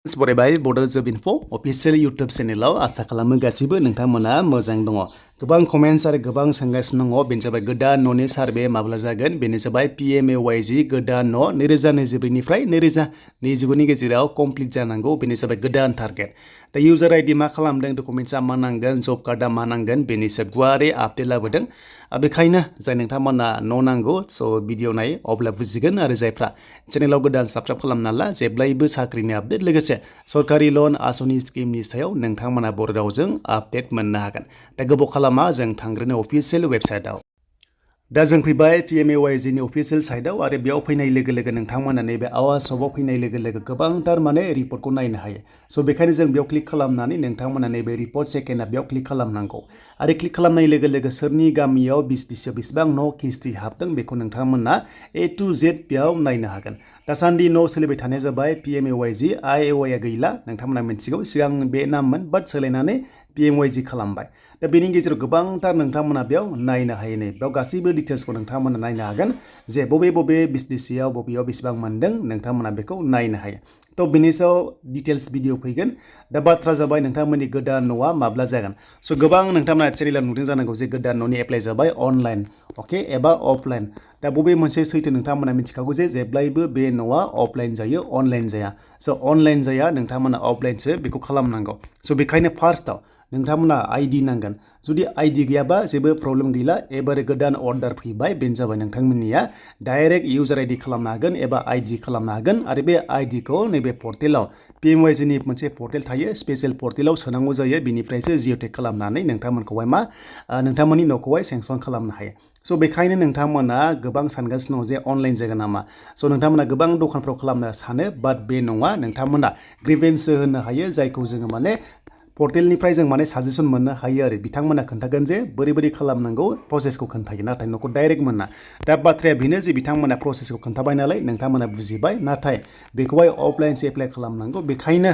बरायबाय बडो जब enough' official YouTube चेनेलाव आसा खालामो गासिबो नोंथांमोना मोजां दङ। गोबां कमेन्ट्स आरो गोबां सोंगासिनो दङ। बेनो जाबाय गोदान न'नि सार्भे माब्ला जागोन। बेनो जाबाय PMAYG गोदान न' 2024 निफ्राय 2029 नि गेजेराव कमप्लिट जानांगौ। बेनो जाबाय गोदान टारगेट। दा इउजार आइडि मा खालामदों, डकुमेन्ट्सआ मा नांगोन, जब कार्डआ मा नांगोन, बेनि सायाव गुवारै आपडेट लाबोदों। बेखायनो जाय नोंथांमोना न' नांगौ भिडिअ नाय अब्ला बुजिगोन। आरो जायफ्रा चेनेलाव गोदान साबस्क्राइब खालामना ला, जेब्लायबो साख्रिनि आपडेट लोगोसे सरकारि लन आसनि स्किमनि सायाव नोंथांमोना बर' रावजों आपडेट मोननो हागोन। दा गोबाव खालामा, जों थांग्रोनो अफिसियेल वेबसाइटआव। दा जों फैबाय PMAYG नि अफिसियेल साइटआव। आरो बेयाव फैनाय लोगो लोगो नोंथांमोना नैबे आवास शपआव फैनाय लोगो लोगो गोबांथार रिपर्टखौ नायनो हायो। बेखायनो जों बेयाव क्लिक खालामनानै नोंथांमोना नैबे रिपर्ट सेकेन्डआ बेयाव क्लिक खालामनांगौ। आरो क्लिक खालामनाय लोगो लोगो सोरनि गामियाव बिसदिसियाव बेसेबां न' किस्ति हाबदों बेखौ नोंथांमोना A to Z बेयाव नायनो हागोन। दासान्दि न' सोलिबाय थानाया जाबाय PMAYG। IOI गैला, नोंथांमोना मिथिगौ। सिगां बे नाममोन, बाट सोलायनानै PMAYG खालामबाय। दा बेनि गेजेराव गोबांथार नोंथांमोना बेयाव नायनो हायो। नै बेयाव गासैबो डिटेल्सखौ नोंथांमोना नायनो हागोन। जे बबे बिसदिसियाव बबेयाव बेसेबां मोनदों नोंथांमोना बेखौ नायनो हायो। थ' बिनि सायाव डिटेल्स भिडिअ फैगोन। दा बाथ्रा जाबाय नोंथांमोननि गोदान न'आ माब्ला जागोन। गोबां नोंथांमोना चेनेलाव नुदों जानांगौ जे गोदान न'नि एप्लाइ जाबाय अनलाइन एबा अफलाइन। दा बबे मोनसे सैथो नोंथांमोना मिथिखागौ जे जेब्लायबो बे न'आ अफलाइन जायो, अनलाइन जाया। अनलाइन जाया, नोंथांमोना अफलाइनसो बेखौ खालामनांगौ। बेखायनो फार्स्टआव नोंथांमोना आइडि नांगोन। जुदि आइडि गैयाबा जेबो प्रब्लेम गैला। एबारे गोदान अर्डार फैबाय, बेनो जाबाय नोंथांमोननिया डाइरेक्ट इउजार आइडि खालामनो हागोन एबा आइडि खालामनो हागोन। आरो बे आइडिखौ नैबे पर्टेलाव PMAYG नि मोनसे पर्टेल थायो, स्पेसियेल पर्टेलाव सोनांगौ जायो। बिनिफ्रायसो जिअ'टेक खालामनानै नोंथांमोनखौहाय नोंथांमोननि न'खौहाय सेंसन खालामनो हायो। बेखायनो नोंथांमोना गोबां सानगासिनो दं जे अनलाइन जागोन नामा। नोंथांमोना गोबां दखानफ्राव खालामनो सानो, बाट बे नङा। नोंथांमोना ग्रिभेन्ससो होनो हायो, जायखौ जोङो पर्टेलनिफ्राय जों साजेसन मोननो हायो। आरो बिथांमोना खोन्थागोन जे बोरै खालामनांगौ, प्रसेसखौ खोन्थायो। नाथाय न'खौ डाइरेक्ट मोना। दा बाथ्राया बेनो जे बिथांमोना प्रसेसखौ खोन्थाबाय नालाय नोंथांमोना बुजिबाय। नाथाय बेखौहाय अफलाइनसो एप्लाइ खालामनांगौ। बेखायनो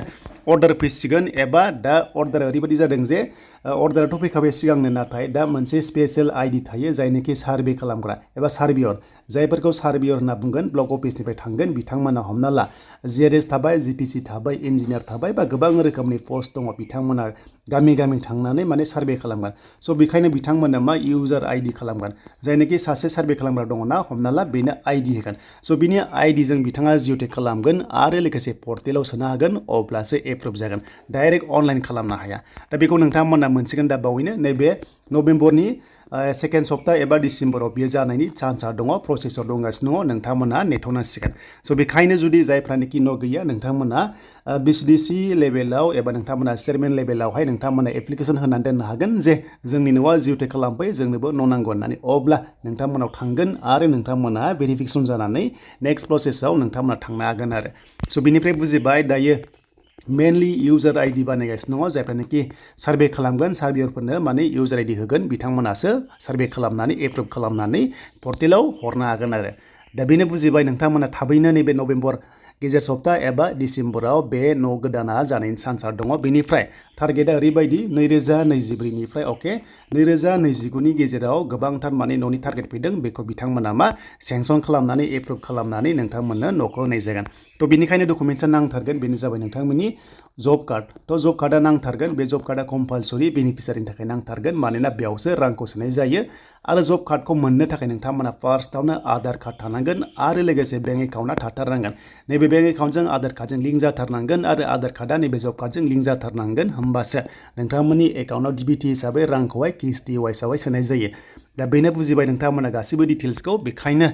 अर्डार फैसिगोन। एबा दा अर्डारा ओरैबायदि जादों जे अर्डाराथ' फैखाबाय सिगांनो, नाथाय दा मोनसे स्पेसियेल आइडि थायो, जायनोखि सार्भे खालामग्रा एबा सार्भेयर, जायफोरखौ सार्भेयर होनना बुंगोन। ब्लक अफिसनिफ्राय थांगोन बिथांमोना, हमना ला GRS थाबाय, GPC थाबाय, इन्जिनियार थाबाय, बा गोबां रोखोमनि पस्ट दङ। बिथांमोना गामि थांनानै सार्भे खालामगोन। बेखायनो बिथांमोना इउजार आइडि खालामगोन। जायनोखि सासे सार्भे खालामग्रा दङ ना, हमना ला बेनो आइडि होगोन। बिनि आइडिजों बिथाङा जिअ'टेक खालामगोन आरो लोगोसे पर्टेलाव सोनो हागोन, अब्लासो एप्रुभ जागोन। डाइरेक्ट अनलाइन खालामनो हाया। दा बेखौ नोंथांमोना मोनसिगोन दा बावैनो। नैबे नभेम्बरनि सेकेन्ड सप्ता एबा डिसेम्बराव बेयो जानायनि चान्सआ दङ, प्रसेसआव दंगासिनो दङ। नोंथांमोना नेथ'नांसिगोन। बेखायनो जुदि जायफ्रानोखि न' गैया, नोंथांमोना BCDC लेभेलाव एबा नोंथांमोना चेयारमेन लेभेलावहाय नोंथांमोना एप्लिकेसन होनानै दोननो हागोन जे जोंनि न'आ जिअ'टेक खालामफै, जोंनोबो न' नांगौ होननानै। अब्ला नोंथांमोनाव थांगोन आरो नोंथांमोना भेरिफिकेसन जानानै नेक्स्ट प्रसेसआव नोंथांमोना थांनो हागोन। आरो बिनिफ्राय बुजिबाय दायो मेनलि इउजार आइडि बानायगासिनो दङ। जायफ्रानोखि सार्भे खालामगोन, सार्भेयरफोरनो इउजार आइडि होगोन। बिथांमोनासो सार्भे खालामनानै एप्रुभ खालामनानै पर्टेलाव हरनो हागोन। आरो दा बेनो बुजिबाय नोंथांमोना थाबैनो नैबे नभेम्बर गेजेर सप्ता एबा डिसेम्बराव बे न' गोदाना जानायनि चान्सआ दङ। बेनिफ्राय टारगेटआ ओरैबायदि 2024 निफ्राय 2029 नि गेजेराव गोबांथार न'नि टारगेट फैदों। बेखौ बिथांमोना सेंसन खालामनानै एप्रुभ खालामनानै नोंथांमोननो न'खौ होनाय जागोन। बेनिखायनो डकुमेन्ट्सआ नांथारगोन। बेनो जाबाय नोंथांमोननि जब कार्ड। जब कार्डआ नांथारगोन। बे जब कार्डआ कम्पालसरि बेनिफिसियारिनि थाखाय नांथारगोन, मानोना बेयावसो रांखौ सोनाय जायो। आरो जब कार्डखौ मोननो थाखाय नोंथांमोना फार्स्टआवनो आधार कार्ड थानांगोन आरो लोगोसे बेंक एकाउन्टआ थाथारनांगोन। नैबे बेंक एकाउन्टजों आधार कार्डजों लिंक जाथारनांगोन आरो आधार कार्डआ नैबे जब कार्डजों लिंक जाथारनांगोन। होमबासो नोंथांमोननि एकाउन्टआव डिबिटि हिसाबै रांखौहाय किस्ति वाइसआवहाय सोनाय जायो। दा बेनो बुजिबाय नोंथांमोना गासिबो डिटेल्सखौ। बेखायनो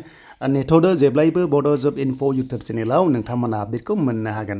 नेथ'दो, जेब्लायबो बड' जब इनफ' इउटुब चेनेलाव नोंथांमोना आपडेटखौ मोननो हागोन।